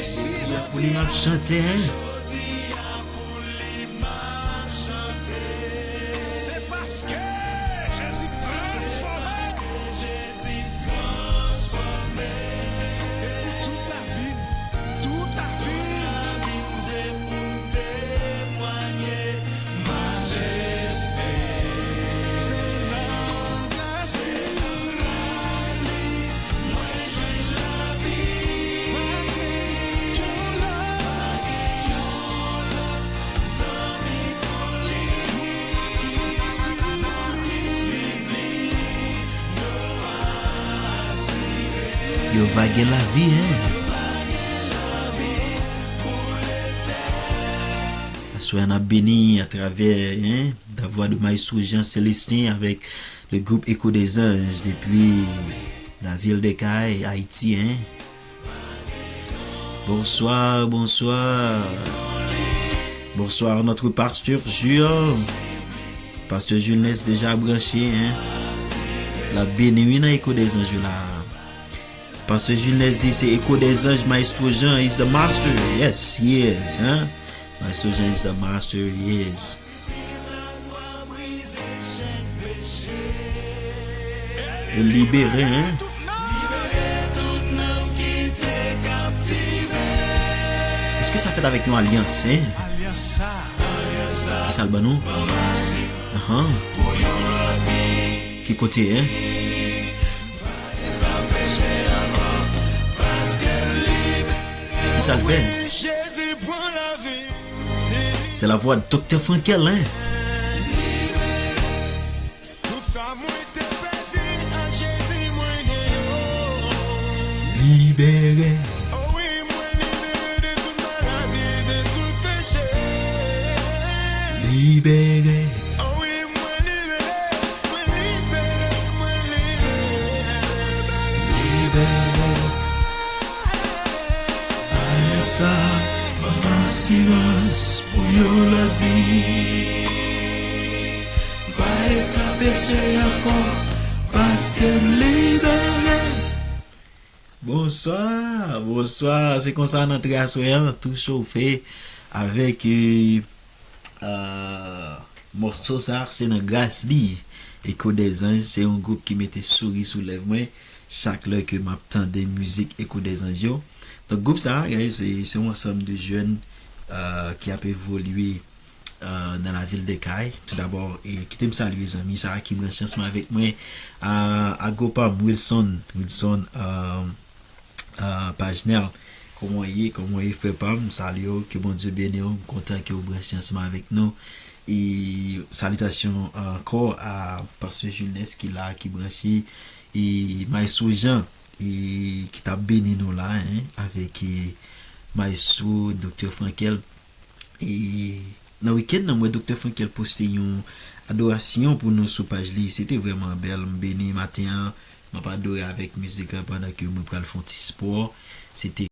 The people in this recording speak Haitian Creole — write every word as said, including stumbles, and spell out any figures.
Pou li m ap chante, hein. Se paske Jezi transfòme. Pou tout lavi m, tout lavi m. Se nan gras li. Yo va gen lavi, hein. Aswè a n ap beni atravè, hein, la voix de Maestro Jean Célestin avec le groupe Echo des Anges depuis la ville des Cayes, Haïti, hein. Bonsoir, bonsoir. Bonsoir notre pasteur Jules. Pasteur Jules Ness déjà branché, hein. La beni wi nan Echo des Anges la. Pasteur Jules Ness di se Echo des Anges, Maestro Jean is the master. Yes, he is, hein. Maestro Jean is the master, he is. Libere, hein. Èske sa fèt avèk yon alyans, hein? Ki sa l ban nou? Ahan. Ki kote, hein? Ki sa l fè? C'est la voix de Docteur Frankel, hein? Tout sa mwen te pèdi ak Jezi mwen gen yo. Libere. O wi, mwen libere de tout maladi, de tout peche. Libere. O wi, mwen libere, mwen libere, mwen libere. Libere. Sa ban asirans pou yon lòt vi. Pa esklav peche ankò, paske m libere. Bonswa, bonswa. Se konsa n antre aswè an, tou chofe avèk, euh, euh, mòso sa, se nan gras li. Echo des Anges, se yon gwoup ki mete souri sou lèv mwen chak lè ke m ap tande mizik Echo des Anges yo. Donk, gwoup sa, guys, se, se yon ansanm de jèn, euh, ki ap evolye, euh, nan lavil de Kay. Toudabò, e kite m salye zanmi sa ki branche ansanm avèk mwen, a, Ago pa m, Wilson, Wilson, euh, euh, Pajnel. Kòman w ye? Kòman w ye, frè pa m? M salye w, ke Bondye beni w. M kontan ke w branche ansanm avèk nou. E salitasyon ankò a Pastè Jules Ness ki la, ki branche, e Maestro Jean, e ki t ap beni nou la, hein, avèk, e, Maestro Doktè Frankel. E nan wikenn nan, m wè Doktè Frankel poste yon adorasyon pou nou sou paj li. Se te vrèman bèl. M beni maten an. M ap adore avèk mizik la pandan ke mwen pral fè yon ti spò. Se te